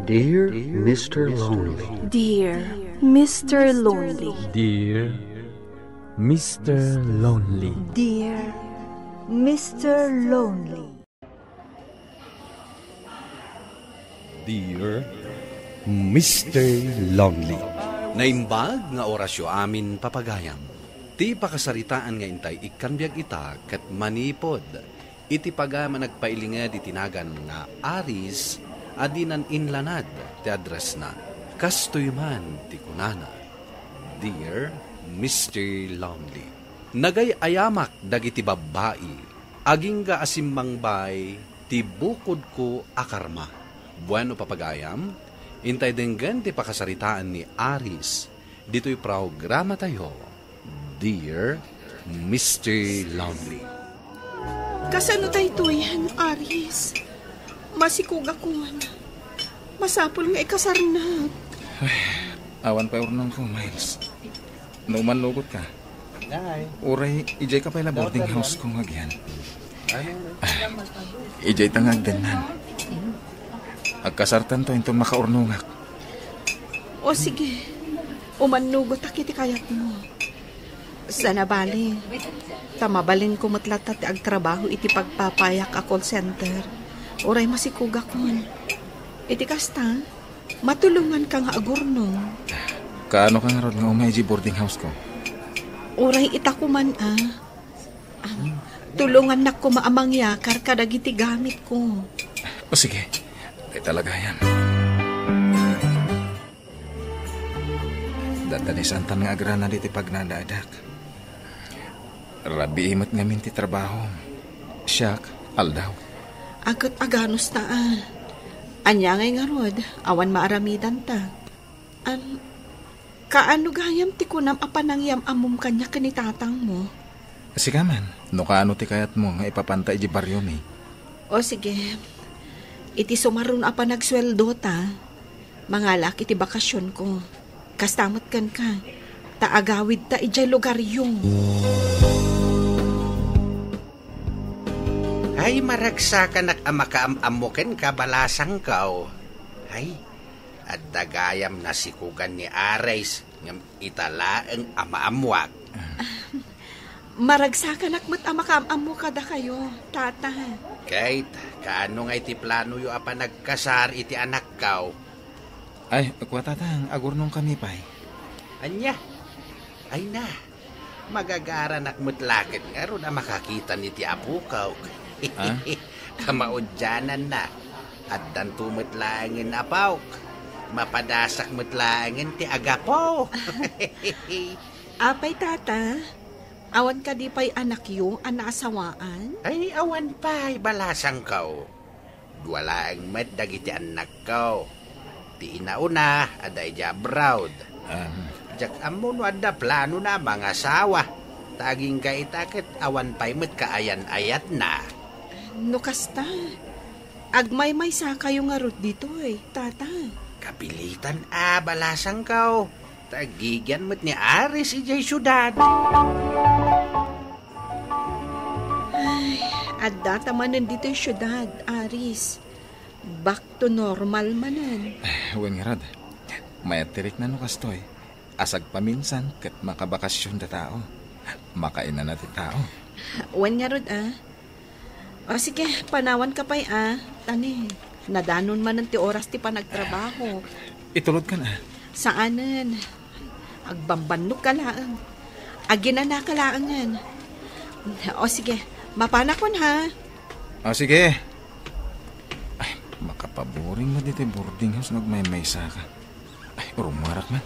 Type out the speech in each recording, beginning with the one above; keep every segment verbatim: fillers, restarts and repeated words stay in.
Dear Mister Lonely. Dear Mister Lonely. Dear Mister Lonely. Dear Mister Lonely. Dear Mister Lonely. Naimbag nga orasyo amin, papagayam. Ti pakasaritaan nga intay ikkan biag ita ket manipud iti pagayam a nagpailinged iti nagan nga Aris a dinan inlanad ti addressna. Kastoy man ti kunana, "Dear Mister Lonely, nagay-ayamak dagiti babbai. Agingga a simmangbay ti bukodko a karma." Bueno, papagayam, intay denggen ti pakasaritaan ni Aris ditoy programatayo, Dear Mister Lonely. Kasano daytoy, Aris? Masikogakon. Masapul nga ikasarnak. Awan pay urnongko, Miles. No umannuggotka, uray idiay ka pay la boarding house ko nga agyan. Idiay ta nga agdennan. Agkasartanto inton makaurnongak. O sige, umannuggotak iti kayatmo. Saan a bale, ta mabalinko met latta ti agtrabaho iti pagpapayak a call center. Uray masikogakon. Iti kasta, matulonganka nga agurnong. Kaanoka ngarud nga umay idiay boarding house ko? Uray ita koman a. Ah, tulongannak koma a mangyakar kadagiti gamitko. O sige, dayta la gayam. Dadanisantan nga agrana ditoy pagnanaedak. Rabii met ngamin ti trabahom. Siak, aldaw. Agat aganos ta a. Ania ngay ngarud, awan maaramidanta. Am, kaano gayam ti kunam a panangyam-ammom kaniak ken ni tatangmo? Sika man, no kaano ti kayatmo nga ipapanta idiay bariomi? O sige, iti sumaruno a panagsueldo ta, mangalaak iti bakasionko. Kasta met kenka, ta agawidta idiay lugaryo. Ay, maragsakanak a makaam-ammo kenka, balasangko. Ay, adda gayam nasikogan ni Aris, ngem ita laeng a maammoak. Maragsakanak met a makaam-ammo kadakayo, Tata. Ket, kaano ngay ti planoyo a panagkasar iti anakko? Ay, kua, Tatang, agurnongkami pay. Ania? Ay na, magagaranak met laket ngarud a makakita iti apok. Ah? Ta maudiananna, addanto met laengen apok. Mapadasak met laengen ti agapo. Apay, Tata? Awan kadi pay anakyo a naasawaan? Ay, awan pay, balasangko. Dua laeng met dagiti annakko. Ti inauna, adda idiay abroad. Ahem. Diak ammo no adda planona a mangasawa. Ta agingga ita ket awan pay met kaayan-ayatna. No kasta, agmaymaysakayo ngarud ditoy, Tata. Kapilitan a, balasangko. Ta agigian met ni Aris idiay siudad. Ay, adda ta manen ditoy siudad, Aris. Back to normal manen. Wen ngarud, mayat ti rikna no kastoy. Asagpaminsan ket makabakasion ti tao. Makainana ti tao. Wen ngarud, a. O sige, panawanka pay, a. Tani, nadanon manen ti oras ti panagtrabaho. Itulodkan, a. Saanen. Agbambannogka laeng. Aginanaka laengen. O sige, mapanakon, ha? O sige. Ay, makapaboring met ditoy boarding house no agmaymaysaka. Ay, rumarak man.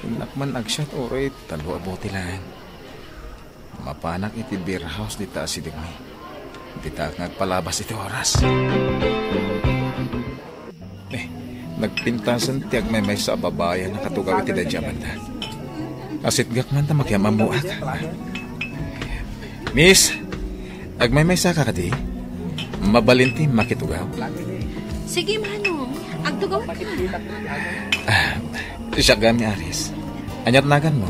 Innak man agsiat uray tallo a bote laeng. Mapanak iti beer house dita asidegmi. Dita nga agpalabas iti oras. Eh, nagpintasen ti agmaymaysa a babai a nakatugaw iti dadia banda. Asitgak man ta makiam-ammoak. Miss, agmaymaysa ka kadi? Mabalin ti makitugaw? Sige, Manong. Agtugaw ka. Ah, siak gayam ni Aris. Ania ti naganmo?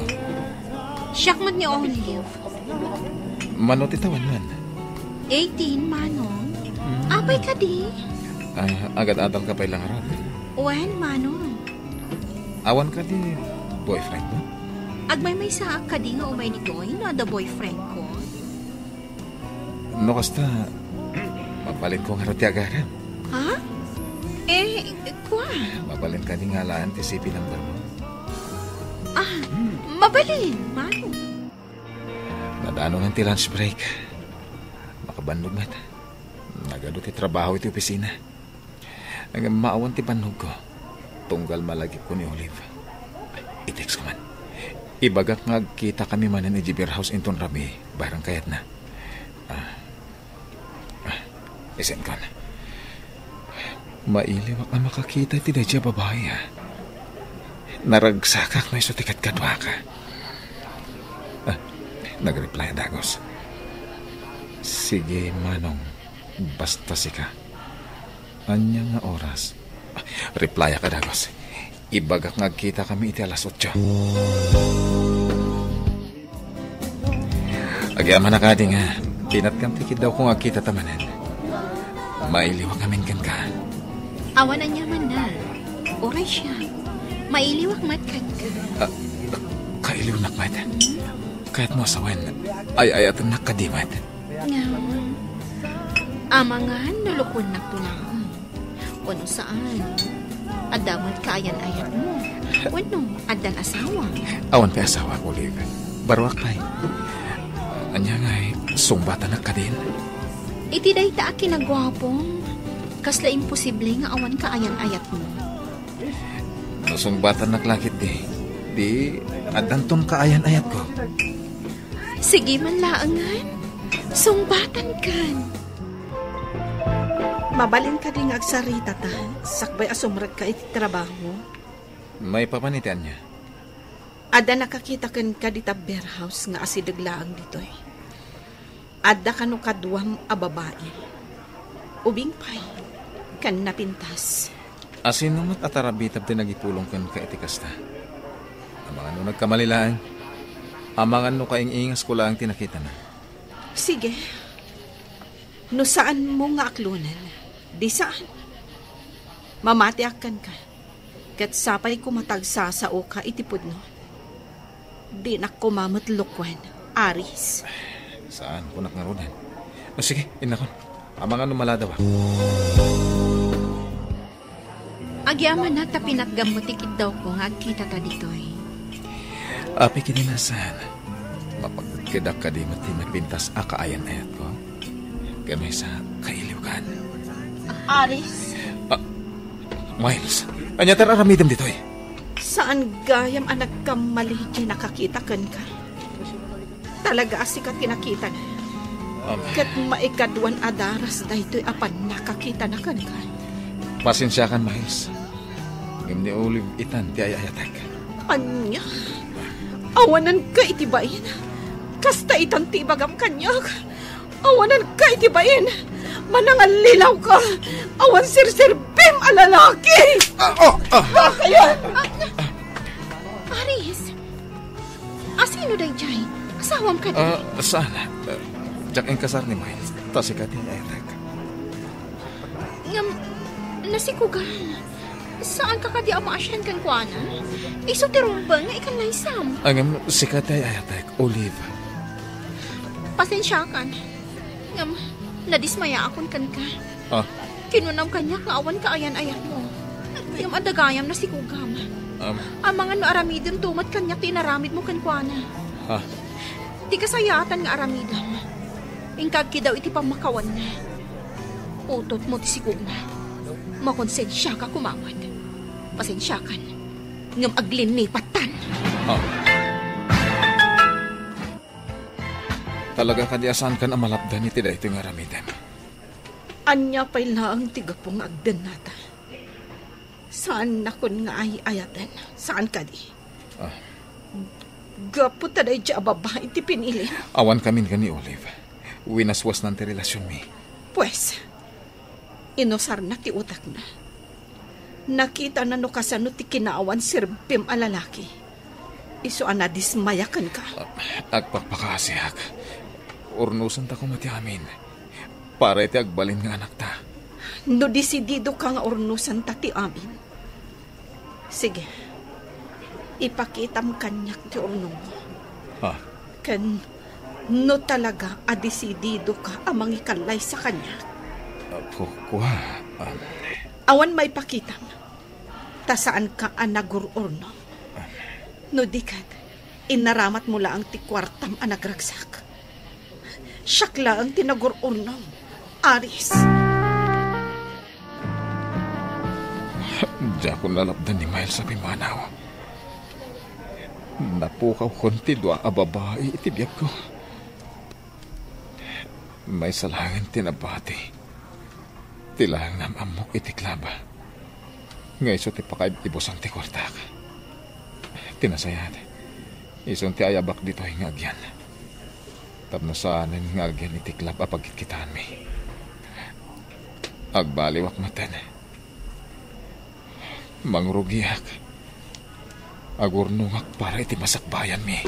Siak met ni Olive. Mano ti tawen man? Eighteen, Manong. Hmm. Apay kadi? Ah, agad-adal ka pay la ngarud. Wen, Manong. Awan kadi boyfriend mo? Agmaymaysaak kadi nga umay ditoy no adda boyfriend ko? No kasta, mabalinko ngarud ti agarem. Ha? Eh, kua? Mabalin kadi nga alaen ti C P number mo? Ah, mabalin, Manong. Nadanonan ti lunch break. Makabannog met. Nagadu ti trabaho iti opisina. Ngem maawan ti bannogko. Tunggal malagipko ni Olive. I-text ko man. Ibagak nga agkitakami manen idiay beer house inton rabii, barang kayatna. Ah. Ah, i-send ko na. Mailiwak a makakita iti daydiay a babai, ah. Naragsakak no isu ti kadkaduaka. Ah, nag-reply a dagus. Sige, Manong. Basta sika. Ania nga oras? Ah, replyak a dagus. Ibagak nga agkitakami iti alas otso. Agyamanak kadi nga pinatkam ti kiddawko nga agkitata manen. Mailiwak ngamin kenka. Awan aniamanna. Uray siak. Mailiwak met kenka. Ah, kailiwnak met. Kayatmo a sawen, ay-ayatennak kadi met. Ngem, amangan no lukuennakto laeng. Wenno saan? Adda met kaayan-ayatmo? Wenno addan asawa? Awan pay asawa, Olive. Baruak pay. Ania ngay, sungbatanak kadin? Iti dayta a kinaguapom, kasla imposible nga awan kaayan-ayatmo. No sungbatannak la ketdi, di addanton kaayan-ayatko. Sige man laengen, sungbatankan. Mabalin kadi nga agsaritata, sakbay a sumrekka iti trabaho? Maipapan iti ania? Adda nakakita kenka dita beer house nga asideg laeng ditoy. Adda kano kaduam a babai. Ubing pay, ken napintas. Asino met a tarabitab ti nagipulong kenka iti kasta? Amangan no nagkamali laeng. Amangan no kaing-ingasko laeng ti nakitana. Sige. No saanmo nga aklonen, di saan. Mamatiak kenka. Ket sapay koma ta agsasaoka iti pudno. Dinak koma met lukuen, Aris. Saan, kunak ngaruden. O, sige, innakon. Amangan no maladawak. Agyamanak ta pinatgam met ti kiddawko nga agkitata ditoy. Apay kadi, saan? Mapagkeda kadi met ti napintas a kaayan-ayatko? Ken maysa, kailiwkan. Aris? Ah, Miles, ania ti aramidem ditoy? Saan gayam a nagkamali ti nakakita kenka? Talaga a sika ti nakitana. Um, Ket maikaduan a daras daytoy a pannakakitana kenka. Pasensiakan, Miles. Ngem ni Olive itan ti ay-ayatek. Ania? Awananka iti bain? Kasta itan ti ibagam kaniak? Awananka iti bain? Manangallilawka! Awan serserbim a lalaki! Ah, ah, ah. Dakayo! Aris! Asino daydiay? Asawam kadi? Ah, saan? Ah, diak inkasar ni Miles. Ta sika ti ay-ayatek. Ngem, nasikugam. Saanka kadi a maasian kenkuana? Isu ti rumbeng nga ikan laysam. Ah, ngem, sika ti ay-ayatek, Olive. Pasensiakan. Ngem, nadismayaakon kenka. Ah. Kinunam kaniak nga awan kaayan-ayatmo. Ngem adda gayam nasikugam. Um. Amangan no aramidem to met kaniak ti inaramidmo kenkuana. Ah. Ti kasayaatan nga aramidem, inka agkidaw iti pammakawanna. Utotmo ti sikugna. Makonsensiaka koma met. Pasensiakan. Ngem aglinnipattan. Ah. Talaga kadi a saankan a malapdan iti daytoy nga aramidem? Ania pay laeng ti gapu nga agdennata? Saannakon nga ay-ayaten. Saan kadi? Ah. Gapu ta daydiay a babai ti pinilim. Awan kamin ken ni Olive. Winaswasnan ti relasionmi. Pues, inusarna ti utekna. Nakitana no kasano ti kinaawan serbim a lalaki. Isu a nadismaya kenka. Ah, agpakpakaasiak. Urnosenta koma ti amin. Para iti agbalin nga anakta. No desididoka nga urnosenta ti amin, Sige. Ipakitam kaniak ti urnongmo. Ha? Ken no talaga a desididoka a mangikallaysa kaniak. Apo, kua, um, Awan maipakitam, ta saanka a nagur-urnong. No di ket, inaramatmo laeng ti kuartam a nagragsak. Siak laeng ti nagur-urnong, Aris. Diakon nalapdan ni Miles a pimmanaw. Napukawkon ti dua a babai iti biagko. Maysa laengen ti nabati. Ti laeng nam-ammok iti klab nga isu ti pakaib-ibusan ti kuartak. Ti nasayaat, isun ti ayabak ditoy nga agyan. Tapno saanen nga agyan iti klab a pagkitkitaanmi. Agbaliwak metten. Mangrugiak. Agurnongak para iti masakbayanmi.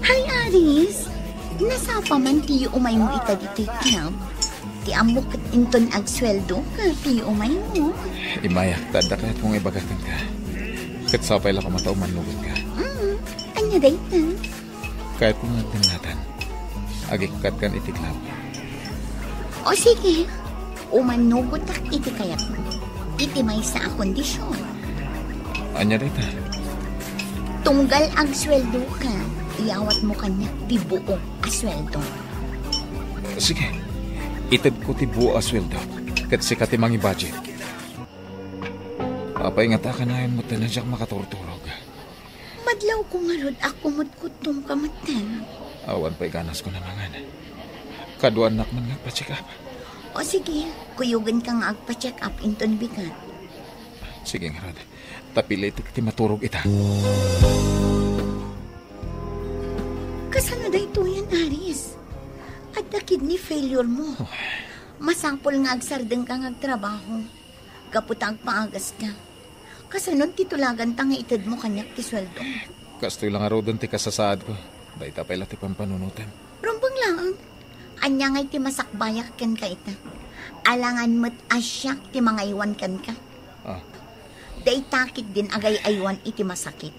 Hi, Aris! Nasapa man ti umaymo ita ditoy club. Ti ammok ket inton agsueldoka ti umaymo. Immayak, ta adda kayatko nga ibaga kenka. Ket sapay la koma ta umannugotka. Mm, ania dayta? Kayatko nga agdengngatan. Agikkat kan iti club. O sige, umannugotak iti kayatmo. Iti maysa a kondision. Ania dayta? Tunggal agsueldoka, iyawatmo kaniak ti buo a sueldo. Sige, itedko ti buo a sueldo, ket sika ti mangibudget. Apay ngata a kanayon met ta diak makaturturog? Madlawko ngarud a kumutkuttongka metten. Awan pay ganasko a mangan. Kaduaannak man nga agpa-check up. O sige, kuyogenka nga agpa-check up inton bigat. Sige ngarud, ta pilitek ti maturog ita. Kasano daytoyen, Aris? Adda kidney failure mo. Masapul nga agsardengka nga agtrabaho. Gapu ta agpaagaska. Kasanon ti tulaganta nga itedmo kaniak ti sueldo? Kastoy la ngaruden ti kasasaadko. Dayta pay la ti pampanunotem. Rumbeng laeng. Ania ngay ti masakbayak kenka ita? Alangan met a siak ti mangaywan kenka. Ah. Dayta ketdin agay-aywan iti masakit.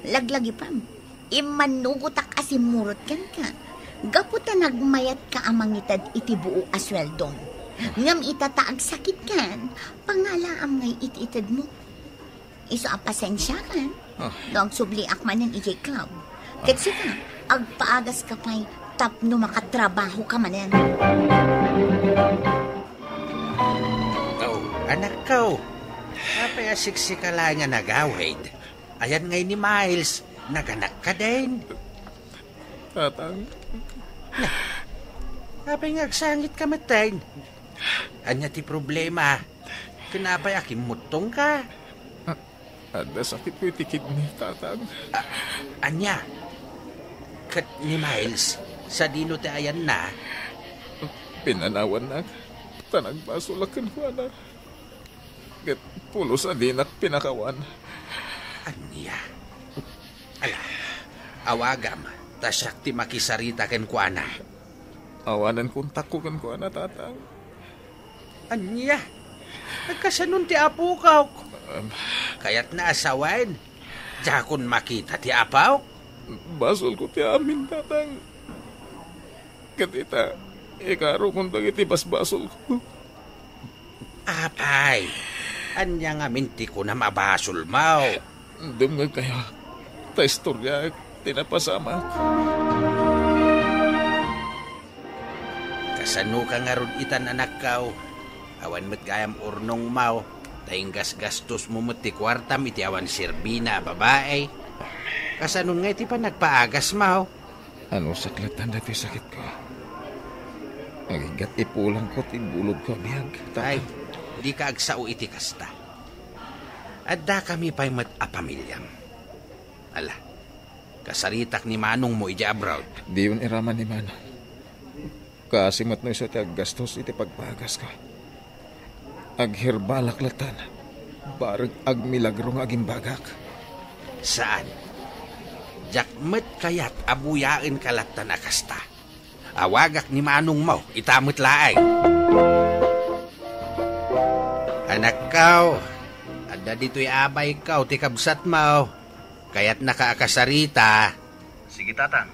Laglagipem, immannugotak a simmurot kenka. Gapu ta nagmayatka a mangited iti buo a sueldom. Ngem ita ta agsakitkan, pangalaam ngay iti itedmo. Isu a pasensiakan, ah, no agsubliak manen idiay club. Ket sika, agpaagaska pay tapno makatrabahoka manen. Oh, anakko. Apay a siksika laeng nga nagawid? Ayan ngay ni Miles, naganak kadin? Tatang. Apay nga agsangitka metten? Ania ti problema? Ken apay a kimmuttongka? A-, adda sakitko iti kidney, Tatang. A-, ania? Ket ni Miles, sadino ti ayanna? Pinanawannak, ta nagbasolak kenkuana. Ket pulos a dinak pinakawan. Ania? Ala, awagam, ta siak ti makisarita kenkuana. Awanen kontakko kenkuana, Tatang. Ania? Kasanon ti apok? Em. Kayatna a sawen? Diakon makita ti apok? Basolko ti amin, Tatang. Ket ita, ikarukon dagiti basbasolko. Apay, ania ngamin ti kunam a basolmo? Dumngegkayo, ta istoriaek ti napasamak. Kasanoka ngarud itan, anakko? Awan met gayam urnongmo, ta inggasgastosmo met ti kuartam iti awan serbina a babai. Kasanon ngay ti panagpaagasmo? Anusak latta daytoy sakitko. Agiggat ipulangko ti bulodko a biag, Tatang. Ay, dika agsao iti kasta. Addakami pay met a pamiliam. Ala, kasaritak ni manongmo idiay abroad. Diyon iraman ni manong. Kaasi met no isu ti aggastos iti pagpaagasko. Agherbalak lattan. Bareng agmilagro nga agimbagak. Saan. Diak met kayat a buyaenka lattan a kasta. Awagak ni manongmo, ita met laeng. Anakko, adda ditoy abayko ti kabsatmo. Kayatnaka a kasarita. Sige, Tatang.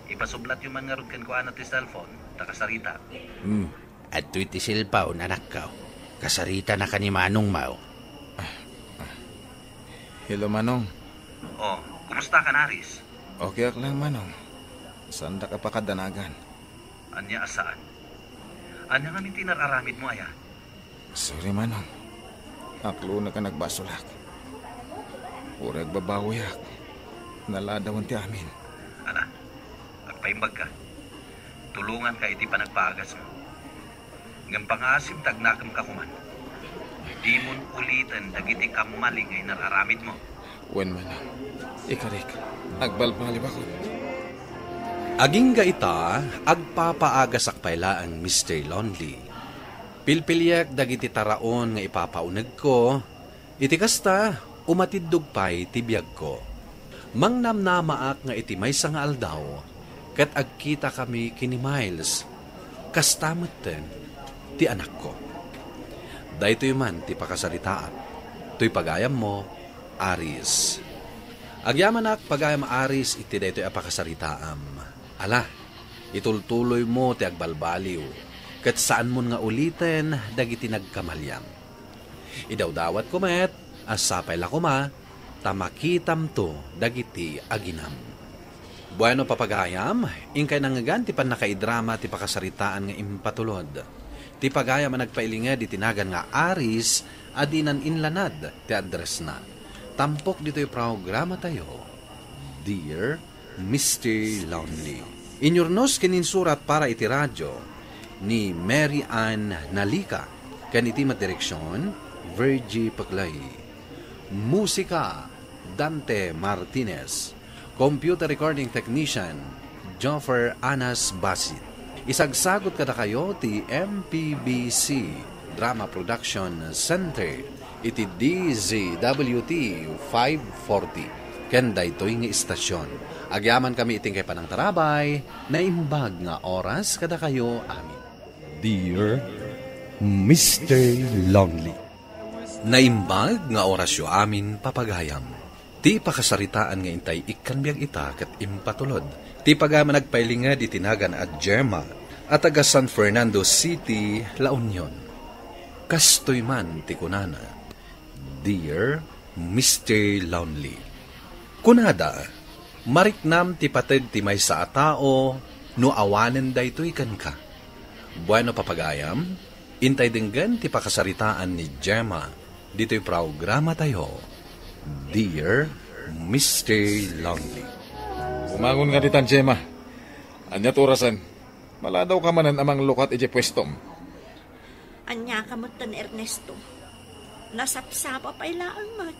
Ipasublatyo man ngarud kenkuana ti cellphone, ta kasarita. Hmm. Adtoy ti cellphone, anakko. Kasaritanaka ni manongmo. Hello, Manong. Oh, kumusta ka, Aris? Okay ak lang, Manong. Saandak a pakadanagan. Ania a saan? Ania ngamin ti inar-aramidmo aya? Sorry, Manong. Aklonek a nagbasolak. Uray agbabawiak, naladawen ti amin. Ala, agpaimbagka. Tulonganka iti panagpaagasmo. Ngem pangaasim ta agnakemka koman. Dimon uliten dagiti kammaling nga inar-aramidmo. Wen, Manong. Ikarik, agbalbaliwakon. Agingga ita, agpapaagasak pay laeng, Mister Lonely. Pilpiliek dagiti taraon nga ipapaunegko. Iti kasta, umatiddog pay ti biagko. Mangnamnamaak nga iti maysa nga aldaw, ket agkitakami ken ni Miles. Kasta metten ti anakko. Daytoy man ti pakasaritaak. Toy pagayammo, Aris. Agyamanak, pagayam Aris, iti daytoy a pakasaritaam. Ala, itultuloymo ti agbalbaliw, ket saanmon nga uliten dagiti nagkamaliam. Idawdawatko met a sapay la koma ta makitamto dagiti aginam. Bueno, papagayam, inkay nangngegan ti pannakaidrama ti pakasaritaan nga impatulod. Ti pagayam a nagpailinged iti nagan nga Aris a dinan inlanad ti addressna. Tampok ditoy programatayo, Dear Mister Lonely. Inyurnos ken insurat para iti radio ni Mary Ann Nalica, ken iti met direksion, Virgie Peclay. Musika, Dante Martinez. Computer recording technician, Joffer Anas Basit. Isagsagot kadakayo ti M P B C Drama Production Center iti D Z W T five forty. Ken daytoy nga istasyon, agyamankami iti inkay panangtarabay, naimbag nga oras kadakayo amin. Dear Mister Lonely. Naimbag nga orasyo amin, papagayam. Ti pakasaritaan nga intay ikkan biag ita ket impatulod. Ti pagayam a nagpailinged iti nagan a Gemma a taga San Fernando City, La Union. Kastoy man ti kunana, Dear Mister Lonely. Kunada, mariknam ti pateg ti maysa a tao no awanen daytoy kenka. Bueno, papagayam, intay denggen ti pakasaritaan ni Gemma ditoy programatayo, Dear Mister Lonely. Bumangon nga ditan, Gemma. Ania ti orasen? Maladaw ka manen a manglukat idiay puestom. Ania ka metten, Ernesto? Nasapsapa pay laeng met.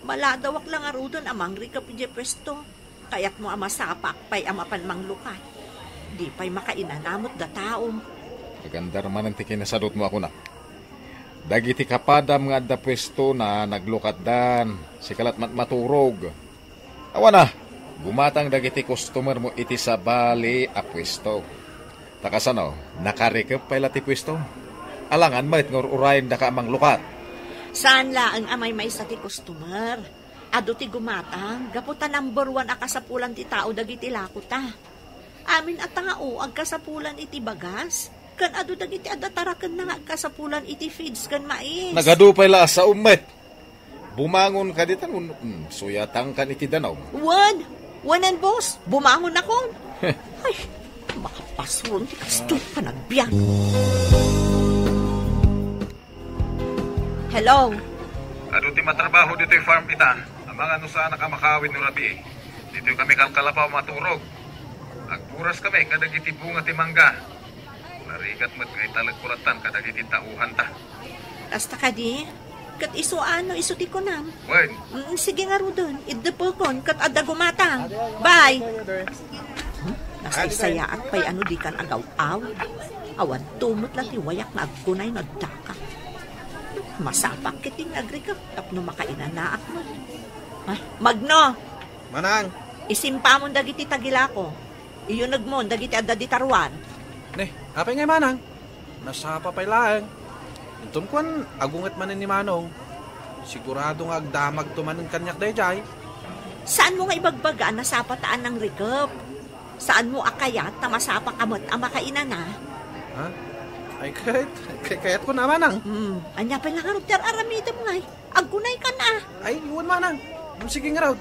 Maladawak la ngaruden a mangrikep idiay puesto. Kayatmo a masapaak pay a mapan manglukat. Di pay makainana met dataom. Agandar manen ti kinasadutmo a kunam. Dagiti kapadam nga adda puestona, naglukatdan. Sika lat mat-, maturog. Awan a, gumatang dagiti customermo iti sabali a puesto. Ta kasano, nakarikep pay la ti puesto? Alangan met nga ur-urayendaka a manglukat. Saan laeng a maymaysa ti customer. Adu ti gumatang gapu ta number one a kasapulan ti tao dagiti lakota. Amin a tao agkasapulan iti bagas, ken adu dagiti adda tarakenna nga agkasapulan iti feeds ken mais. Nagadu pay la a saom met. Bumangon ka ditan, mm, suyatangkan iti danum. Wen, wenen, boss, bumangonnakon. Ay, makapasuron ti kastoy a panagbiag. Hello? Adu ti matrabaho ditoy farm ita. Amangan no saanak a makaawid no rabii. Ditoy kami kalkalapaw maturog. Agburas kami kadagiti bunga ti mangga. Narigat met nga italekko lattan kadagiti tauhanta. Kasta kadi? Ket isu a no isu ti kunam? Wen. Mm, sige ngaruden, iddepekon ket adda gumatang. Bye. Hmm? Nasaysayaat pay a no dikan agaw-aw. Awan tumot la ti wayak nga agkunay no addaka. Masapak ket ti nagrikep tapno makainanaak met. Ay, Magno! Manang! Isimpamon dagiti tagilako. Iyunegmon dagiti adda dita ruar. Ne, apay ngay, Manang? Nasapa pay laeng. Inton kuan, agunget manen ni Manong. Sigurado nga agdamagto manen kaniak daydiay. Saan mo nga ibagbaga a nasapa ta a nangrikep? Saan mo a kayat ta masapa ka met a makainana? Ha? Ay, kayat, kay-, kayat ko na, Manang. Hmm, ania pay la ngarud ti ar-aramidem ngay? Agkunay ka na. Ay, wen, Manang. Hmm, sige ngarud.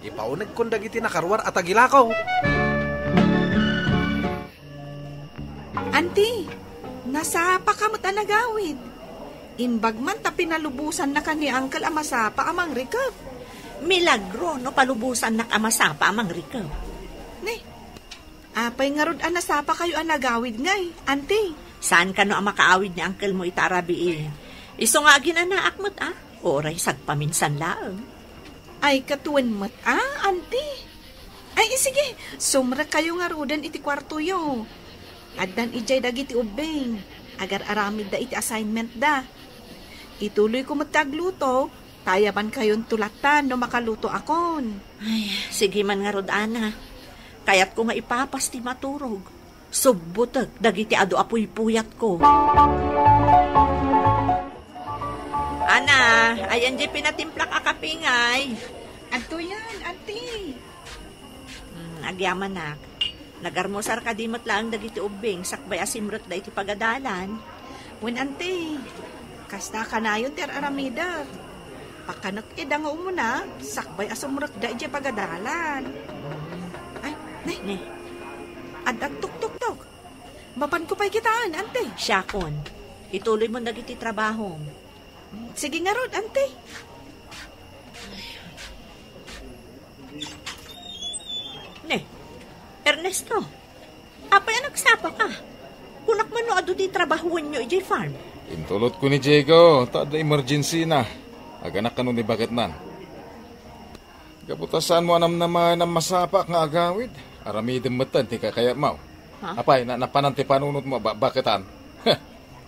Ipaunegkon dagiti nakaruar a tagilakaw. Anti, nasapa ka met a nagawid. Imbag man ta pinalubosanna ka ni Uncle a masapa a mangrikep. Milagro no palubosannak a masapa a mangrikep. Ne, apay ngarud a nasapa kayo a nagawid ngay, Anti? Saan kano a makaawid ni Uncle mo ita a rabii? Isu nga aginanaak met, a? Uray sagpaminsan laeng. Ay, katuen met, a, Anti? Ay, sige, sumrek kayo ngaruden iti kuartoyo. Addan idiay dagiti ubbing. Agar-aramidda iti assignment da. Ituloy ko met ti agluto, ta ayaban kayon tulatan no makaluto akon. Ay, sige man ngarud, Ana. Kayatko nga ipapas ti maturog. Subbotek dagiti adu a puypuyatko. Ana, ayan di pinatimplak a kape ngay. Adtoyan, Anti. Hmm, agyamanak. Nagarmusar kadi met laeng dagiti ubbing sakbay a simrekda iti pagadalan? Wen, Anti. Kasta kanayon ti ar-aramidek. Pakanek ida nga umuna, sakbay a sumrekda idiay pagadalan. Ay, ne. Ne. Ad-, agtuktuktok. Mapanko pay kitaen, Anti. Siakon. Ituloy mo dagiti trabahom. Sige ngarud, Anti. Ne, Ernesto, apay a nagsapa ka? Kunak man no adu ti trabahuenyo idiay farm? Intulot ko ni Diego, ta adda emergency na. Aganak kano ni baketnan. Gapu ta saan mo a namnamaen a masapaak nga agawid, aramidem metten ti kakayatmo. Ha? Apay, na-, napanan ti panunotmo a ba-, baketan?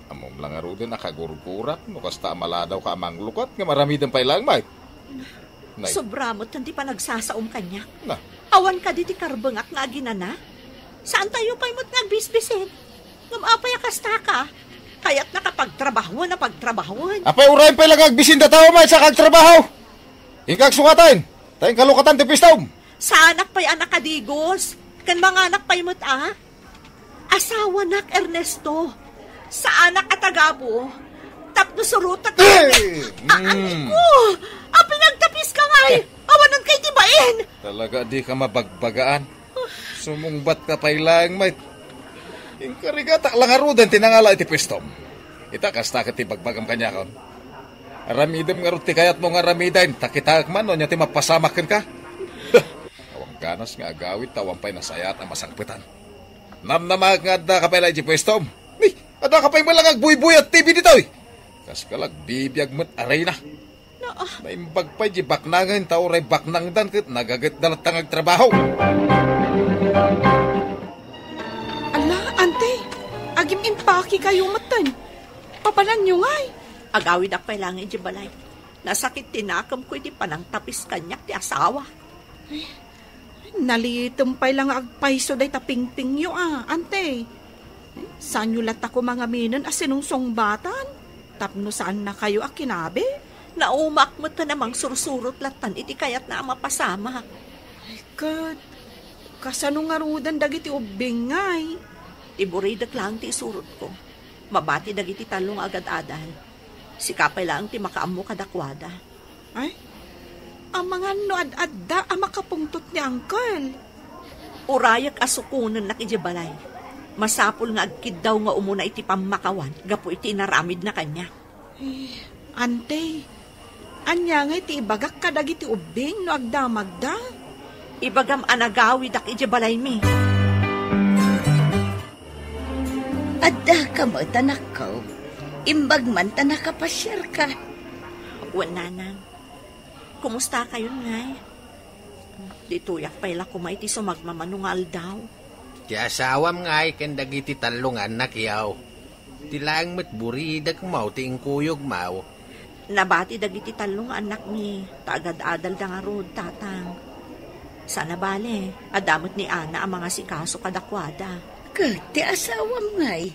Ammom la ngaruden a kagurgurak no kasta a maladawka a manglukat ngem aramidem pay laeng met. Nay. Sobra met ti panagsasaom kaniak. Na. Awan kadi ti karbengak nga aginana? Saantayo pay met nga agbisbisin? Ngem apay a kastaka? Kayatnaka pagtrabahoen a pagtrabahoen. Apay, urayen pay la nga agbisin datayo met sa kagtrabaho? Inka agsukaten, ta inka lukatan ti pistom. Saanak pay a nakadigos, ken manganak pay met a. Asawanak, Ernesto. Saanak a tagabu. Tapno surotak. Eh! Ah, mm. Ay ko! Apay nga agtapis ka ngay? Awanan kay ti bain. Talaga di ka mabagbagaan. Sumungbat ka pay laeng, met. Inkarigatak la ngaruden ti nangala iti pistom. Ita, kasta ket ti bagbagam kaniakon. Aramidem ngarud ti kayatmo nga aramiden, ta kitaek man no ania ti mapasamak kenka. Awan ganas nga agawid ta awan pay nasayaat a masangpetan. Namnamaek nga adda ka pay la iti puestom. Ni, adda ka pay met la nga agbuybuy a T V ditoy. Kas ka la agbibiag met a reyna. No, ah. Naimbag pay di baknangen ta uray baknangdan ket nagagetda latta nga agtrabaho. Ala, ante, agim-impake kayo metten. Papananyo ngay? Agawidak pay laeng iti balay. Nasakit ti nakemko iti panangtapis kaniak ti asawa. Nalitem pay la nga agpayso dayta pingpingyo a, ante. Saanyo latta koma ngaminen a sinungsungbatan tapno saannakayo a kinabi? Naumaak met a mangsursurot lattan iti kayatna a mapasamak. Ket kasano ngaruden dagiti ubbing ngay? Ti buridek laeng ti isurotko. Mabati dagiti tallo nga agad-adal. Sika pay laeng ti makaammo kadakuada. Ay, amangan no ad-adda a makapungtot ni Uncle. Urayek a sukonennak idiay balay. Masapul nga agkiddaw nga umuna iti pammakawan gapu iti inaramidna kaniak. Eh, ante, ania ngay ti ibagak kadagiti ubbing no agdamagda? Ibagam a nagawidak idiay balaymi. Adda ka met, anakko. Imbag man ta nakapasiarka. Wen, nanang. Kumusta kayon ngay? Ditoyak pay la koma iti sumagmamano nga aldaw. Ti asawam ngay ken dagiti tallo nga annakyo. Ti laeng met buridek mo ti inkuyog mo. Nabati dagiti tallo nga annakmi, ta agad-adalda ngarud, tatang. Sana bale, adda met ni Ana a mangasikaso kadakuada. Ket ti asawam ngay?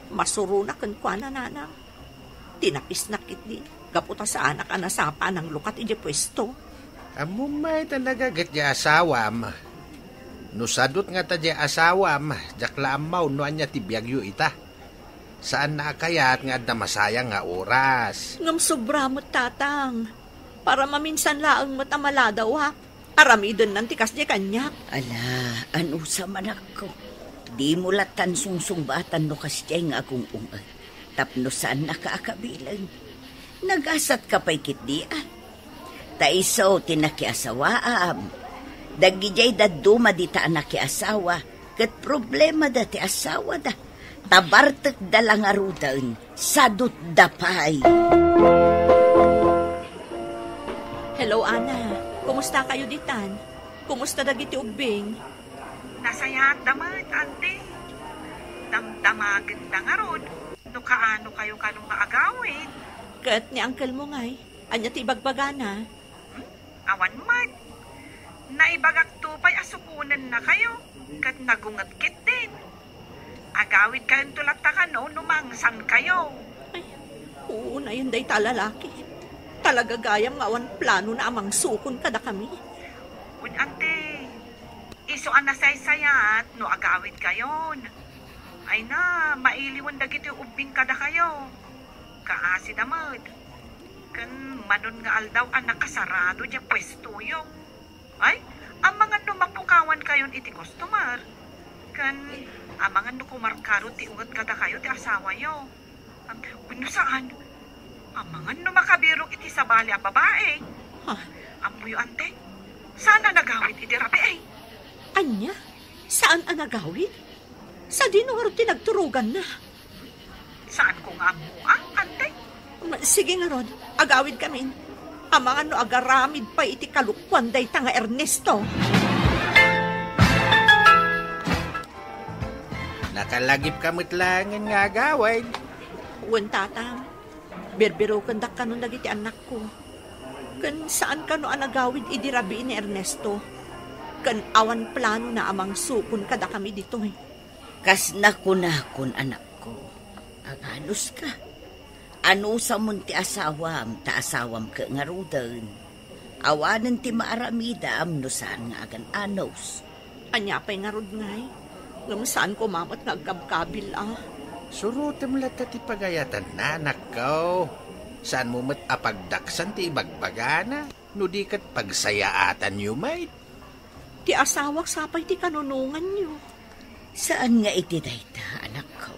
Masuronak kenkuana, nanang. Tinapisnak ketdi, gapu ta saanak a nasapa a nanglukat idiay puesto. Ammom met a nagaget diay asawam. No sadut ngata diay asawam, diak la ammo no ania ti biagyo ita. Saanna a kayat nga adda masayang nga oras. Ngem sobra met, Tatang. Para maminsan laeng met a maladawak. Aramidennan ti kasdiay kaniak. Ala, anusam, anakko. Dimo lattan sungsungbatan no kasdiay nga agung-unget. Tapno saannaka a kabilen. Nagasatka pay ketdi, a. Ta isu ti nakiasawaam. Dagidiay dadduma dita a nakiasawa, ket problemada ti asawada. Ta bartekda la ngaruden, sadutda pay. Hello, Ana. Kumusta kayo ditan? Kumusta dagiti ubbing? Nasayaatda met, Ante. Damdamagenda ngarud no kaano kayo kano nga agawid. Ket ni uncle mo ngay, ania ti ibagbagana? Hmm? Awan met. Naibagakto pay a sukonennakayo, ket nagunget ketdin. Agawidkayonto latta kano no mangsankayo. Ay, unayen dayta a lalaki. Talaga gayam nga awan planona a mangsukon kadakami. Wen, Ante, isu a nasaysayaat no agawidkayon. Ay na, mailiwen dagiti ubbing kadakayo. Kaasida met. Ken manon nga aldaw a nakasarado diay puestoyo. Ay, amangan no mapukawankayon iti customer. Ken amangan no kumarkaro ti unget kadakayo ti asawayo. Am, wenno saan, amangan no makabirok iti sabali a babai. Ha? Ammoyo, Ante, saan a nagawid iti rabii. Ania? Saan a nagawid? Sadino ngarud ti nagturoganna? Saanko nga ammo, a, Ante? Ma-, sige ngarud, agawidkamin. Amangan no agaramid pay iti kalokuan dayta nga Ernesto. Nakalagipka met laengen nga agawid. Wen, Tatang. Birbirokendak kanon dagiti annakko. Ken saan kano a nagawid idi rabii ni Ernesto. Ken awan planona a mangsukon kadakami ditoy. Kas nakunakon, anakko, aganuska. Anusamon ti asawam, ta asawam ket ngaruden. Awanen ti maaramidam no saan nga agan-anus. Ania pay ngarud ngay? Ngem saan koma met nga agkabkabil, a. Surotem latta ti pagayatanna, anakko. Saanmo met a pagdaksan ti ibagbagana, no di ket pagsayaatanyo met. Ti asawak sapay ti kanunonganyo. Saan nga iti dayta, anakko.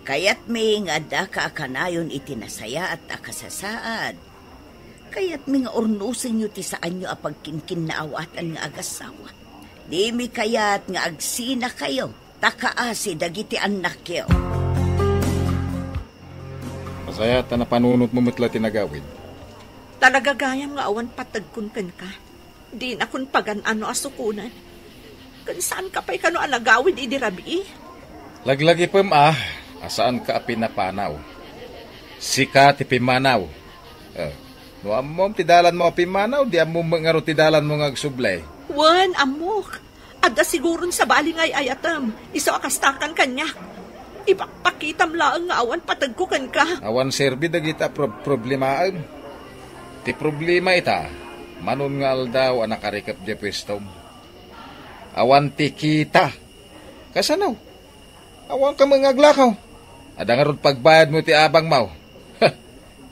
Kayatmi nga addaka a kanayon iti nasayaat a kasasaad. Kayatmi nga urnosenyo ti saanyo a pagkinkinnaawatan nga agassawa. Dimi kayat nga agsinakayo ta kaasi dagiti annakyo. Nasayaat a napanunotmo met la ti nagawid. Talaga gayam nga awan pategkon kenka. Dinakon pagan-an no a sukonen. Ken saanka pay kano a nagawid idi rabii? Laglagipem a, a saanka a pinapanaw. Sika ti pimmanaw. Eh, no ammom ti dalanmo a pimmanaw, di ammom met ngarud ti dalanmo nga agsubli. Wen, ammok. Adda siguron sabali nga ay-ayatem. Isu a kastakan kaniak. Ipakpakitam laeng nga awan pategko kenka. Awan serbi dagita prob-, problemaem. Ti problema ita, manon nga aldaw a nakarikep diay puestom. Awan ti kita. Kasano? Awanka met nga aglakaw. Adda ngarud pagbayadmo iti abangmo.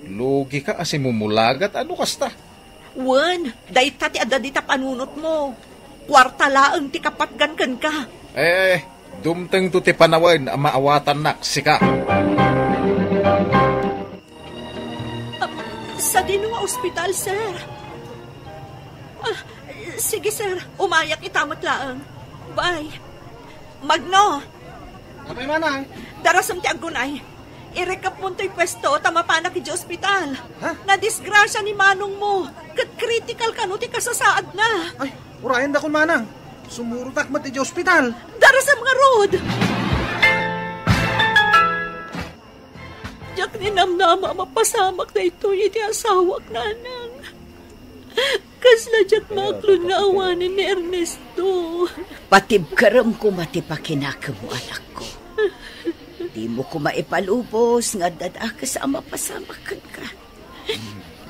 Lugika a simumulagat a no kasta. Wen, dayta ti adda dita panunotmo. Kuarta laeng ti kapatgan kenka. Eh, eh, dumtengto ti panawen a maawatannak, sika. Ah, sadino nga ospital, sir? Ah, sige, sir. Umayak ita met laeng. Bye. Magno! Apay, manang? Darasem ti aggunay. Irekepmon toy puesto ta mapanak idiay ospital. Ha? Nadisgrasia ni manongmo, ket critical kano ti kasasaadna. Ay, urayendakon, manang. Sumurotak met idiay ospital. Darasem ngarud! Diak ninamnama a mapasamak daytoy iti asawak, nanang. Kasla diak maklon nga awanen ni Ernesto. Patibkerem koma ti pakinakemmo, anakko. Dimo koma ipalubos nga adda dakes a mapasamak kenka.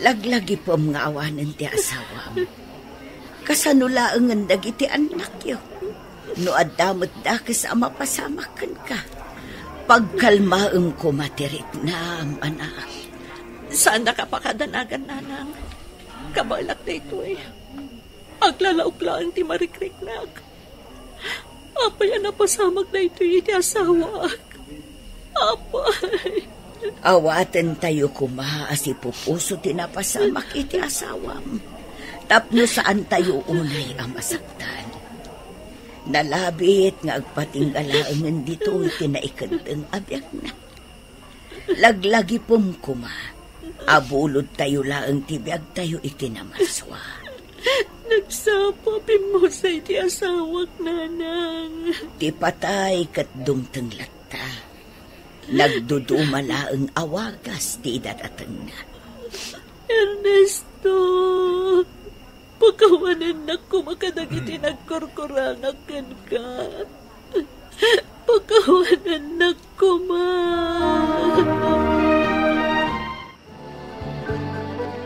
Laglagipem nga awanen ti asawam. Kasano laengen dagiti annakyo? No adda met dakes a mapasamak kenka, pagkalmaem koma ti riknam, anak. Saannak a pakadanagan, nanang. Kabaelak daytoy. Aglalaok laeng ti marikriknak. Apay a napasamak daytoy iti asawaak? Apay. Awatentayo koma a sipupuso ti napasamak iti asawam. Tapno saantayo unay a masaktan. Nalabit nga agpatingga laengen ditoy ti naikeddeng a biagna. Laglagipem koma a bulodtayo laeng ti biagtayo iti namarsua. Nagsapa, pimmusay ti asawak, nanang. Ti patay ket dumteng latta. Nagduduma laeng a wagas ti idadatengna. Ernesto, pakawanennak koma kadagiti nagkurkurangak kenka. Pakawanennak koma.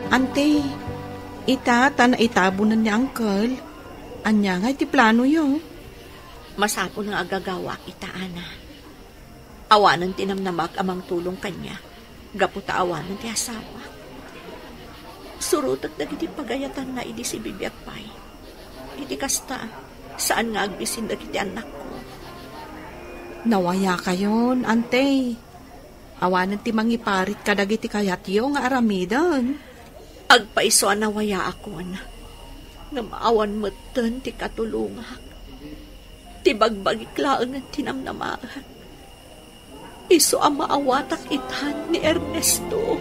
Ante, ita ta naitabonen ni Uncle. Ania ngay ti planoyo? Masapul nga agagawak ita, Ana. Awanen ti namnamaak a mangtulong kaniak, gapu ta awanen ti asawak. Surotek dagiti pagayatanna idi sibibiag pay. Iti kasta, saan nga agbisin dagiti annakko. Nawayakayon, Ante. Awanen ti mangiparit kadagiti kayatyo nga aramiden. Agpayso a nawayaakon, ngem awan metten ti katulongak. Ti bagbagik laengen ti namnamaek. Isu a maawatak itan ni Ernesto.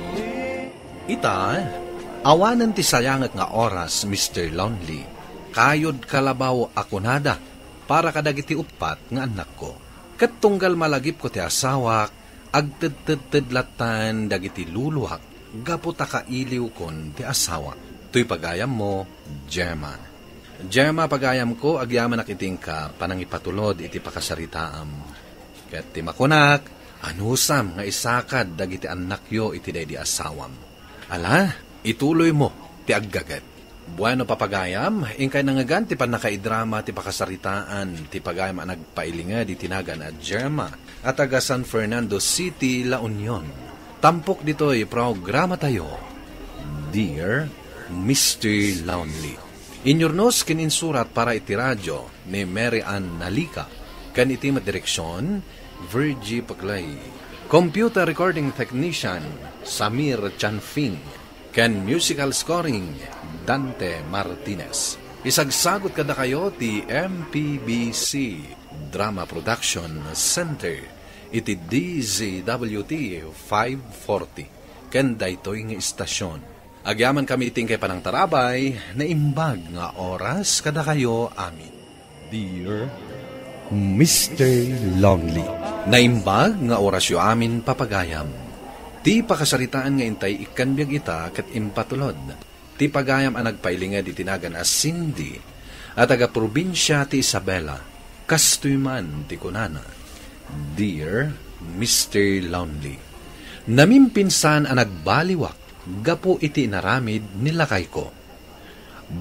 Ita, awanen ti sayangek nga oras, Mister Lonely. Kayod kalabaw a kunada para kadagiti uppat nga annakko. Ket tunggal malagipko ti asawak, agtedtedted lattan dagiti luluak gapu ta kailiwkon ti asawak. Toy pagayammo, Gemma. Gemma, pagayamko, agyamanak iti inka panangipatulod iti pakasaritaam. Ket ti makunak, anusam nga isakad dagiti annakyo iti daydi asawam. Ala, ituloymo ti aggaget. Bueno, papagayam, inkay nangngegan ti pannakaidrama ti pakasaritaan ti pagayam a nagpailinged iti nagan a Gemma a taga San Fernando City, La Union. Tampok ditoy programatayo, Dear Mister Lonely. Inyurnos ken insurat para iti radio ni Mary Ann Nalica, ken iti met direksion, Virgie Paclay. Computer recording technician, Samir Chanfing. Ken musical scoring, Dante Martinez. Isagsagut kadakayo ti M P B C Drama Production Center iti D Z W T five forty. Ken daytoy nga istasyon, agyamankami iti inkay panangtarabay, naimbag nga oras kadakayo amin. Dear Mister Lonely. Naimbag nga orasyo amin, papagayam. Ti pakasaritaan nga intay ikkan biag ita ket impatulod ti pagayam a nagpailinged iti nagan a Cindy a taga probinsia ti Isabela. Kastoy man ti kunana, Dear Mister Lonely. Namimpinsan a nagbaliwak gapu iti inaramid ni lakayko.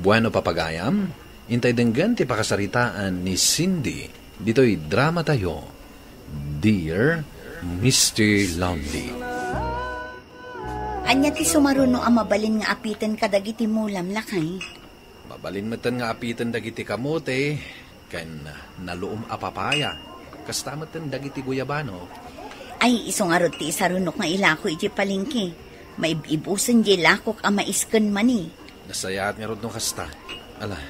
Bueno, papagayam, intay denggen ti pakasaritaan ni Cindy ditoy dramatayo, Dear Mister Lonely. Ania ti sumaruno a mabalin nga apiten kadagiti mulam, lakay? Mabalin metten nga apiten dagiti kamote ken naluom a papaya. Kasta metten dagiti guyabano. Ay, isu ngarud ti isarunok nga ilako iti palengke. Maib-ibusen diay lakok a mais ken mani. Nasayaat ngarud no kasta. Ala,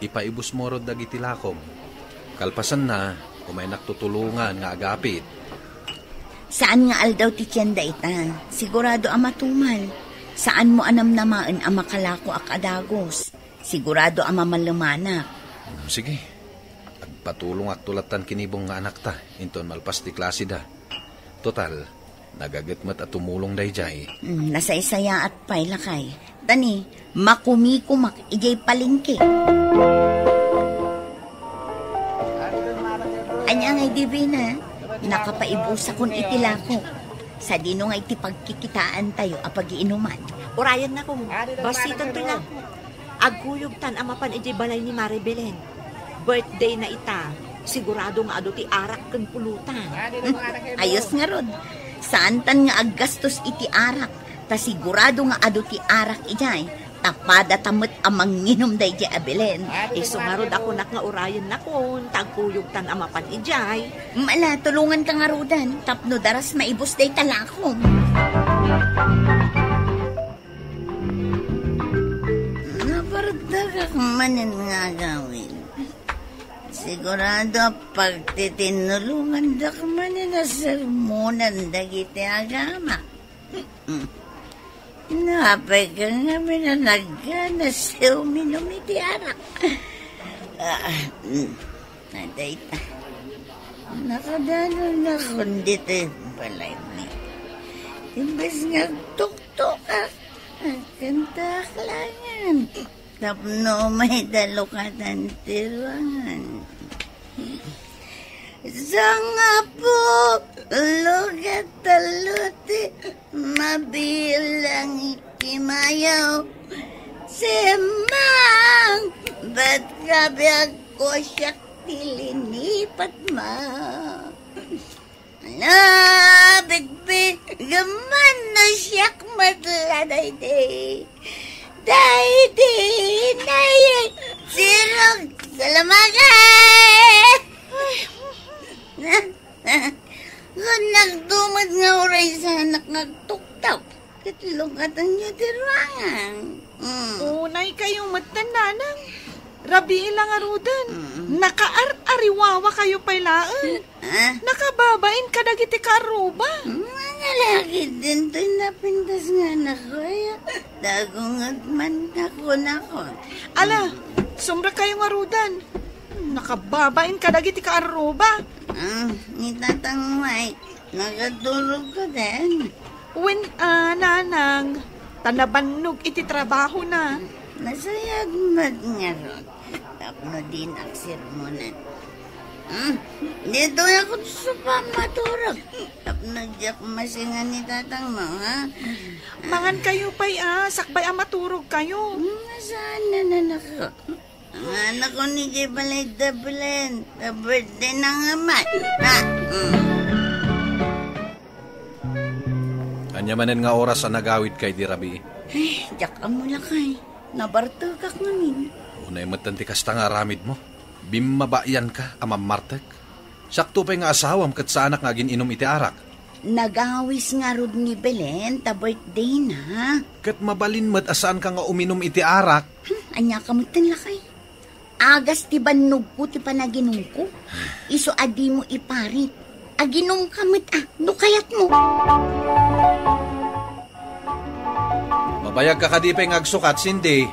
ipaibusmo rod dagiti lakom. Kalpasanna, umaynak tutulongan nga agapit. Saan nga aldaw ti tienda ita. Sigurado a matumal. Saanmo a namnamaen a makalakoak a dagus. Sigurado a mamallemanak. Hmm, sige. Agpatulongakto lattan kinibong nga anakta inton malpas ti klaseda. Total, nagaget met a tumulong daydiay. Hmm, nasaysayaat pay, lakay. Tani, makumikumak idiay palengke. Ania ngay, Divina? Nakapaibusakon iti lako. Sadino nga iti pagkikitaantayo a pagiinuman? Urayennakon, bassitanto lako. Agkuyogtan a mapan idiay balay ni Mare Belen. Birthday na ita, sigurado nga adu ti arak ken pulutan. Ayos ngarud. Saantan nga aggastos iti arak, ta sigurado nga adu ti arak idiay. Ta padata met a manginum daydiay a Belen. Isu ngarud a kunak nga urayennakon, ta agkuyogtan a mapan idiay. Mala, tulonganka ngaruden, tapno daras maibus dayta lakom. Nabartagak manen nga agawid. Sigurado a pagtitinnulongandak manen a sermonan dagiti agama. Napay ka ngamin a nagganas ti uminum iti arak. Ah, mm. Adayta. Nakadanonakon ditoy balaymi. Imbes nga agtuktok, agkantaak laengen. Tapno umay dalukatan ti ruangan. Sangapulo ket tallo ti mabilang iti mayo. Simmang, bet kabiagko siak ti linipatmo. Nabigbigeman no siak met la daydi. Daydi, nay, sirog, salamagay! Ay, nagdumat nga uray sanak nga agtuktok. Ket lukatanyo ti ruangan. Mm. Unay kayo metten, nanang. Rabii la ngaruden. Mm. Nakaar-ariwawa kayo pay laeng. Ah? Nakababain kadagiti kaarruba. Mm, nalakid din toy napintas nga anak ko, ay. Dagunget man ako, nako. Ala, mm. Sumrek kayo ngaruden. Nakababain kadagiti kaarruba. Ah, ni Tatang Mike. Nagaturog ka din? Wen, ah, nanang, ta nabannog iti trabahona. Nasayat met ngarud, tapno dinak sermonan. Hmm? Ditoy ako sa pamaturog. Tapno diak masingan ni tatang mo, ha? Mangan kayo pay, ah, sakbay a maturog kayo. Hmm, saan na nanako? Ang anak ko ni Jay balay da Belen, ta birthday na nga man. Ha? Mm. Ania manen nga oras a nagawidka idi rabii? Ay, diak ammo lakay. Nabartekak ngamin. Unay metten ti kasta nga aramidmo. Bimmabayanka a mammartek. Siakto pay nga asawam ket saanak nga agin-inum iti arak. Nagawis ngarud ni Belen ta birthday na. Ket mabalin met a saanka nga uminum iti arak. Hmm, ania ka metten lakay? Agas ti bannogko ti panaginumko. Isu a dimo iparit. Aginumka met a, no kayatmo. Mabayagka kadi pay nga agsukat, Cindy?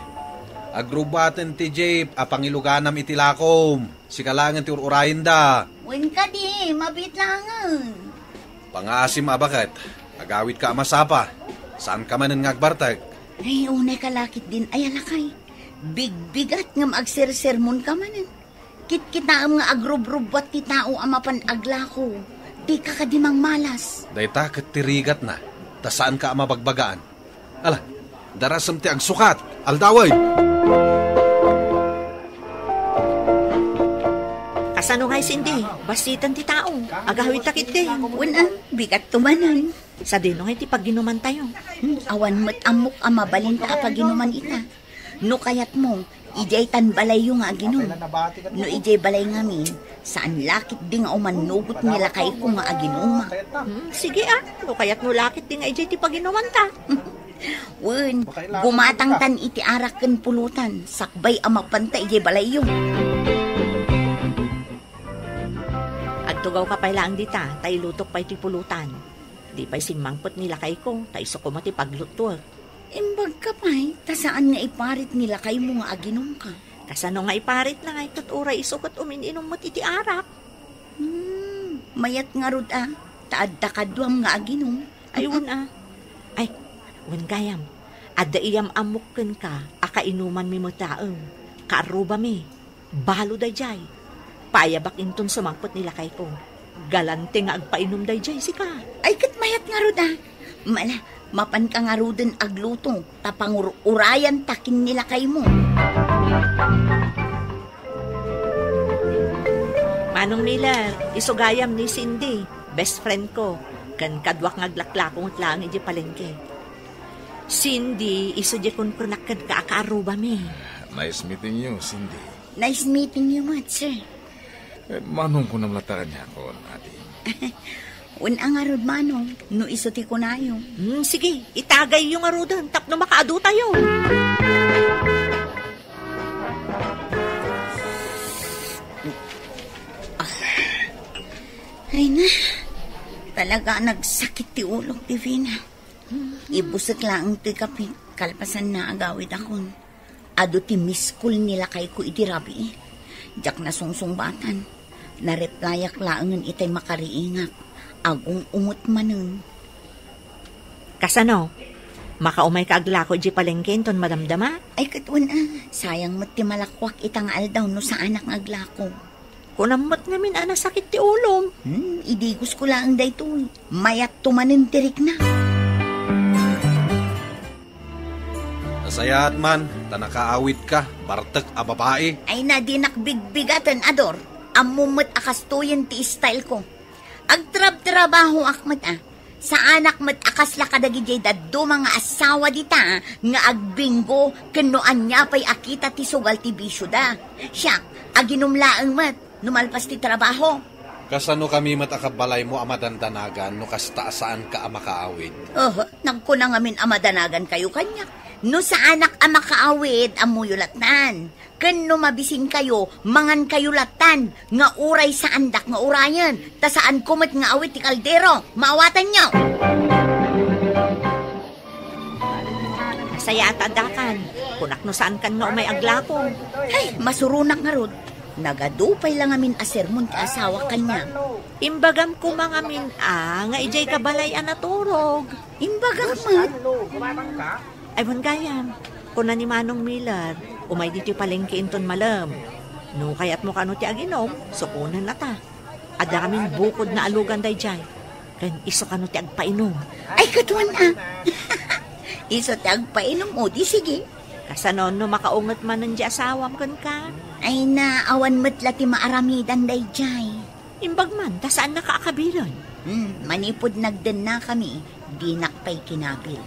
Agrubaten ti jeep a pangiluganam iti lakom. Sika laengen ti ur-urayenda. Wen kadi, mabiit laengen. Pangaasim a baket, agawidka a masapa. Saanka manen nga agbartek. Ay, unay ka lakit din, ay, alakay. Bigbigat ngem agsersermonka manen. Kitkitaem nga agrubrubuat ti tao a mapan aglako. Dika kadi mangmalas. Dayta ket ti rigatna, ta saanka a mabagbagaan. Ala, darasem ti agsukat, aldawen! Kasano ngay, Cindy? Bassiten ti tao. Agawidta ketdi. Wen a, bigatto manen. Sadino ngay ti paginumantayo? Hmm, awan met ammok a mabalinta a paginuman ita. No kayatmo, idiay tan balayyo nga aginum. No idiay balay ngamin, saan lakit di nga umannugot ni lakayko nga aginumak. Hmm, sige a, no kayatmo lakit di nga idiay ti paginumanta. Wen, gumatangtan iti arak ken pulutan, sakbay a mapanta idiay balayyo. Agtugawka pay laeng dita, ta ilutok pay ti pulutan. Di pay simmangpet ni lakayko, ta isu koma ti pagluttuek. Imbagka pay, ta saan nga iparit ni lakaymo nga aginumka. Kasano nga iparitna ngay ket uray isu ket umin-inum met iti arak? Hmm, mayat ngarud a, ta adda kaduam nga aginum. Ay, wen a. Ay, wen gayam, adda iyam-ammok kenka a kainumanmi met laeng. Kaarrubami. Balo daydiay. Paayabak inton sumangpet ni lakayko. Galante nga agpainum daydiay sika. Ay, ket mayat ngarud, a. Mala, mapanka ngaruden agluto, ta pangur-urayanta ken ni lakaymo. Manong Miller, isu gayam ni Cindy, best friend ko, ken kaduak nga aglaklako met laeng idiay palengke. Cindy, isu diay kunkunak kenka a kaarrubami. Nice meeting you, Cindy. Nice meeting you met, sir. Eh, Manong, kunam latta kaniakon, Adi. Wen a ngarud, Manong, no isu ti kunayo. Hmm, sige, itagayyo ngaruden tapno makaadutayo. Ay na, talaga nagsakit ti ulok, Divina. Ibusek laeng ti kape, kalpasanna agawidakon. Adu ti miss call ni lakayko idi rabii. Diak nasungsungbatan. Nareplyak laengen itay makariingak. Agung-unget manen. Kasano? Makaumayka aglako idiay palengke inton madamdama? Ay, ket wen a, sayang met ti malakuak ita nga aldaw no saanak nga aglako. Kunam met ngamin a nasakit ti ulom. Hmm, idigosko laeng daytoy. Mayatto manen ti rikna. Nasayaat man, ta nakaawidka, bartek a babai. Ay na, dinak bigbigaten, Ador. Ammom met a kastoyen ti style ko. Agtrabtrabahoak met a. Saanak met a kasla kadagidiay dadduma nga asawa dita nga agbinggo ken no ania pay a kita ti sugal ti bisioda. Siak, aginum laeng met no malpas ti trabaho. Kasano kami met a kabalaymo a madandanagan no kasta a saanka a makaawid? Oh, nagkuna ngamin a madanagankayo kaniak. No saanak a makaawid, ammoyo lattan. Ken no mabisinkayo, mangankayo lattan, nga uray saandak nga urayen, ta saanko met nga awid ti kaldero. Maawatanyo! Nasayaat a addakan. Kunak no saankan nga umay aglako. Ay, masuronak ngarud. Nagadu pay la ngamin a sermon ti asawak kaniak. Imbagam koma ngamin a nga idiay ka balay a naturog. Imbagak met. Ay, wen gayam, kuna ni Manong Miller, umay ditoy palengke inton malem. No kayatmo kano ti aginom, sukonen ta. Adda ngamin bukod nga alugan daydiay. Ken isu kano ti agpainom. Ay, ket wen a. Isu ti agpainom, o di sige. Kasano no makaunget manen di asawam kenka? Ay na, awan met la ti maaramidan daydiay. Imbag man, ta saannaka a kabilen. Hmm, manipud nagdennakami, dinak pay kinabil.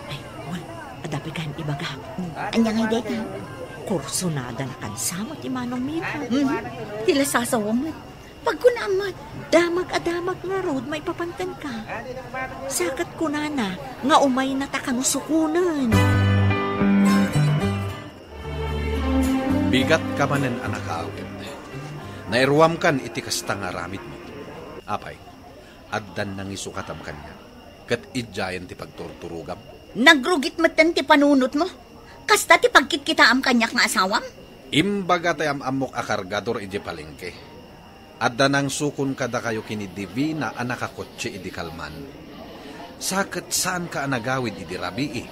Ay, wen, adda pay kan ibagak. Hmm, ania ngay dayta? Kursunada la kansa met ni Manong Mika. Hmm, ti la sasawa met. Pagkunam met. Damag a damag ngarud maipapan kenka. Sa ket kunana nga umayna ta kano sukonen. Bigatka manen a nakaawid. Nairuamkan iti kasta nga aramidmo. Apay, addan nangisukatam kaniak, ket idiayen ti pagturturogam. Nagrugit metten ti panunotmo. Kasta ti pagkitkitaam kaniak nga asawam? Imbaga ti am-ammok a kargador idiay palengke. Adda nangsukon kadakayo ken ni Divina a nakakotse idi kalman. Sa ket saanka a nagawid idi rabii.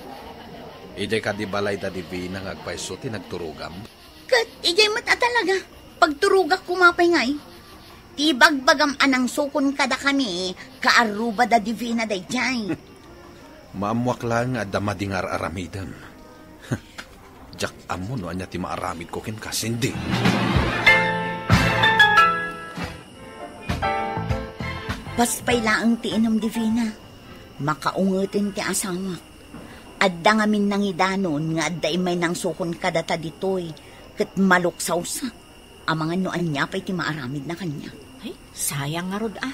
Idiay kadi balay da Divina nga agpayso ti nagturogam? Ket idiay met a talaga, pagturogak koma pay ngay. Ti bagbagam a nangsukon kadakami, kaarruba da Divina daydiay. Maammoak laeng nga adda madi nga ar-aramidem. Diak ammo no ania ti maaramidko kenka, Cindy. Pas pay laeng ti inom, Divina. Makaungeten ti asawak. Adda ngamin nangidanon nga adda immay nangsukon kadata ditoy, ket maluksawsak. Amangan no ania pay ti maaramidna kaniak. Ay, sayang ngarud a.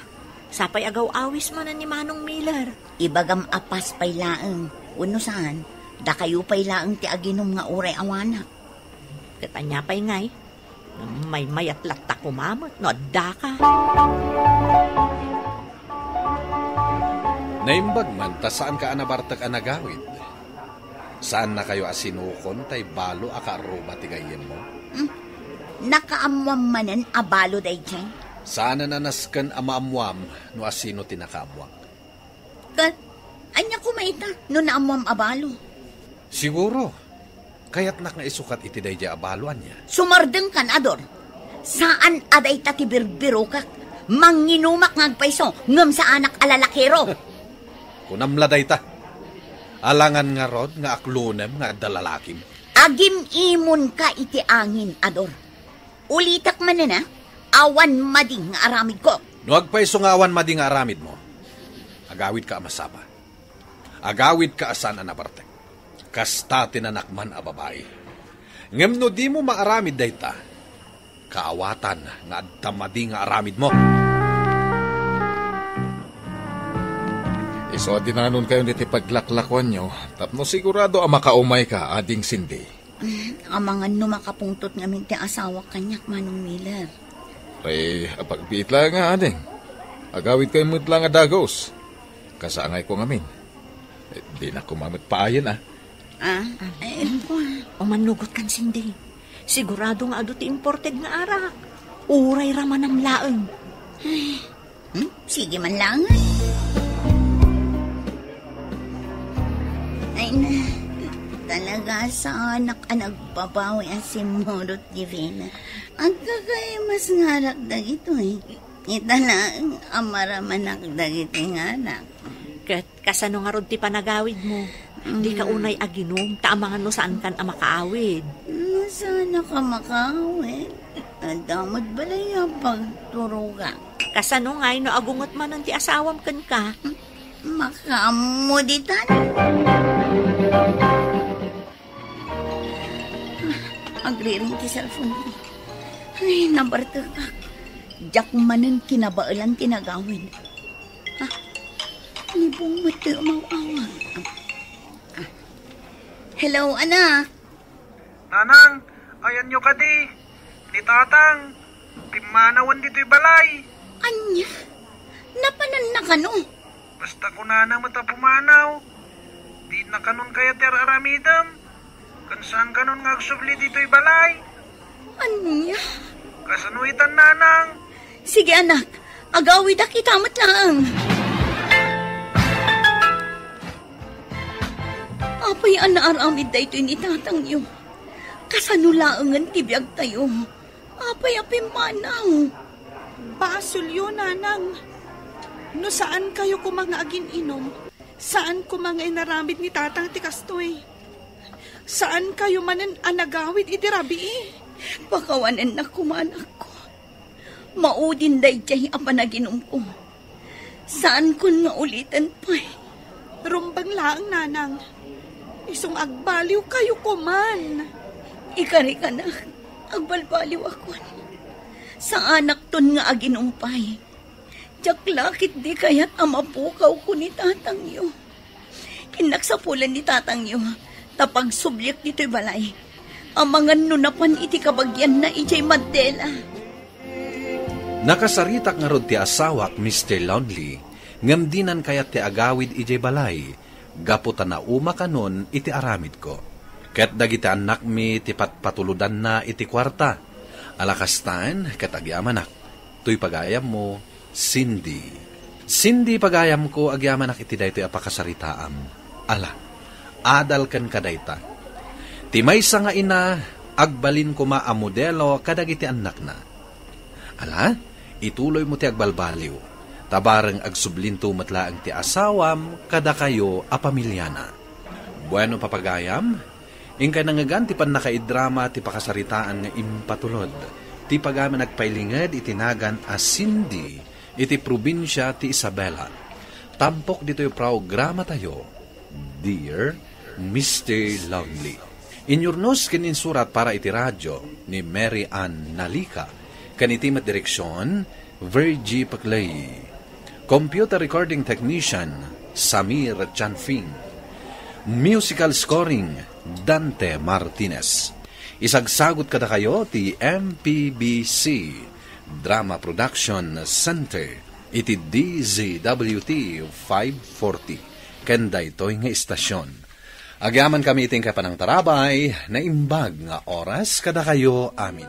Sapay agaw-awis manen ni Manong Miller. Ibagam a pas pay laeng, wenno saan, dakayo pay laeng ti aginom nga uray awanak. Ket ania pay ngay? Maymayat latta koma met no addaka. Naimbag man ta saanka a nabartek a nagawid. Saannakayo a sinukon tay balo a kaarruba ti gayyemmo? Hmm. Nakaammoam manen a balo daydiay? Saanen a nasken a maammoam no asino ti nakaammoak. Ket, ania koma ita no naammoam a balo? Siguro, kayatnak nga isukat iti daydiay a balo, ania? Sumardengkan, Ador. Saan a dayta ti birbirokak. Manginumak nga agpayso, ngem saanak a lalakiro. Kunam la dayta. Alangan ngarud nga aklonem nga adda lalakim. Agim-imonka iti angin, Ador. Ulitek manen, a, awan madi nga aramidko. No agpayso nga awan madi nga aramidmo, agawidka a masapa. Agawidka a saan a nabartek. Kasta ti nanakman a babai. Ngem no dimo maaramid dayta, kaawatan nga adda madi nga aramidmo. Isu a dinanonkayon iti paglaklakuanyo tapno sigurado a makaumayka, Ading Cindy. Amangan no makapungtot ngamin ti asawak kaniak, Manong Miller. Ay, apagbiit la nga, Ading. Agawidkayo met la nga dagus. Kasangayko ngamin. Eh, dinak koma met paayen, a. Ah, ay, ko. Umannugot kan Cindy. Sigurado nga adu ti imported nga arak. Uray ramanam laeng. Hmm? Sige man lang. Ay na, talaga saanak a nagbabawi a simmurot, Divina. Agkakaimas ngarak dagitoy. Ita laeng a maramanak dagiti ngarak. Ket kasano ngarud ti panagawidmo? Dika Mm. unay aginum, ta amangan no saankan a makaawid. No saanak a makaawid, adda met balay a pagturoga. Kasano ngay no agunget manen ti asawam kenka? Makaammo ditan. Agriring ti cellphone ko. Ay, nabartekak. Diak manen kinabaelan ti nagawid. Ah, ni Bong met ti umaw-awag. Ah. Hello, anak. Nanang, ayanyo kadi? Ni Tatang, pimmanawen ditoy balay. Ania? Napananna kano? Basta kunana met a pumanaw. Dina kanon kayat ti ar-aramidem. Ken saan kanon nga agsubli ditoy balay. Ania? Kasano itan, Nanang? Sige, anak. Agawidak ita met laeng. Apay a naaramid daytoy ni tatangyo? Kasano laengen ti biagtayo? Apay a pimmanaw? Basolyo, Nanang. No saan kayo koma nga agin-inom, saan koma nga inaramid ni Tatang ti kastoy. Saan kayo manen a nagawid iti rabii. Pakawanennak koma, anakko. Maudin daydiay a panaginumko. Saankon nga uliten pay. Rumbeng laeng, Nanang. Isu nga agbaliw kayo koman. Ikarikanak, agbalbaliwakon. Saanakton nga aginum pay. Diak la ketdi kayat a mapukawko ni tatangyo. Innak sapulen ni tatangyo, ta pagsubliek ditoy balay. Amangan no napan iti kabagianna idiay Mandela. Nakasaritak ngarud ti asawak, Mister Lonely, ngem dinan kayat ti agawid idiay balay, gapu ta nauma kanon iti aramidko. Ket dagiti annakmi ti patpatulodanna iti kuarta. Ala kastan, ket agyamanak, toy pagayammo, Cindy. Cindy, pagayamko, agyamanak iti daytoy a pakasaritaam. Ala, adal kenka dayta. Ti maysa nga ina, agbalin koma a modelo kadagiti annakna. Ala, ituloymo ti agbalbaliw. Ta bareng agsublinto met laeng ti asawam kadakayo a pamiliana. Bueno, papagayam, inkay nangngegan ti pannakaidrama ti pakasaritaan nga impatulod ti pagayam a nagpailinged iti nagan a Cindy iti probinsia ti Isabela. Tampok ditoy programatayo, Dear Mister Lonely. Inyurnos ken insurat para iti radio ni Mary Ann Nalica, ken iti met direksion, Virgie Paclay. Computer recording technician, Samir Chanfing. Musical scoring, Dante Martinez. Isagsagut kadakayo ti M P B C Drama Production Center iti D Z W T five forty. Ken daytoy nga istasyon, agyamankami iti inkay panangtarabay, naimbag nga oras kadakayo amin.